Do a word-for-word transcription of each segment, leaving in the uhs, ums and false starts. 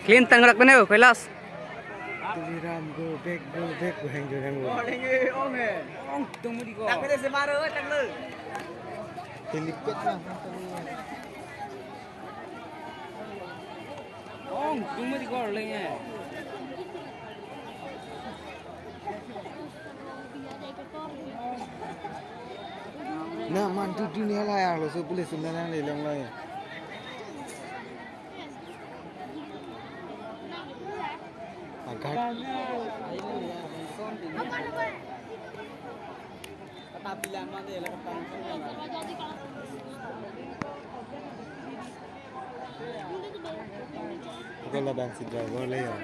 Clean tangrak tane, Kailash. Tuliram go back, go back, go hang, go hang, go. Ong, tung mo di ko. Tak pede semaro, tak lo. Tilipet lang. Ong, tung mo di ko, leng eh. Na, man tu dunia layar lo, so police na nang lelong lo ya. Agak. Bukan labang si driver le ya.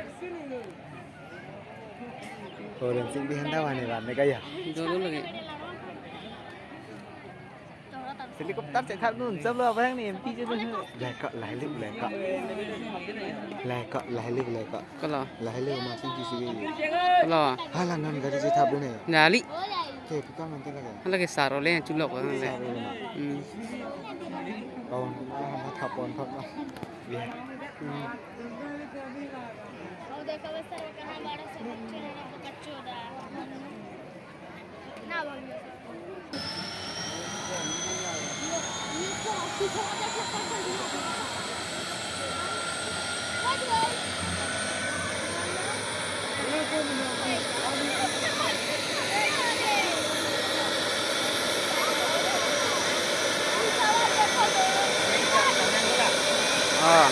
Orang sing di handa wane wane kaya. Dolo lagi. Helicopter cek thap nun, sab lo apa yang ni M P je tu. Lekok, lahelu lekok. Lekok, lahelu lekok. Kalo. Lahelu masih di sini. Kalo. Hala non gari cek thap dun eh. Nali. Ke, bukan nanti lagi. Hala ke saro le, chulok kan le. Saro le na. Hmm. Kawan, ah, thap pon thap lah. Ya. Hmm. Ah.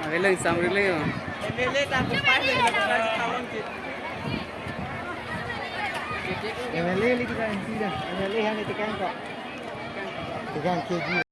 Ave lang, samri lang yo. M L A le kita M P dah. M L A hanya tekan kok. Tekan K G.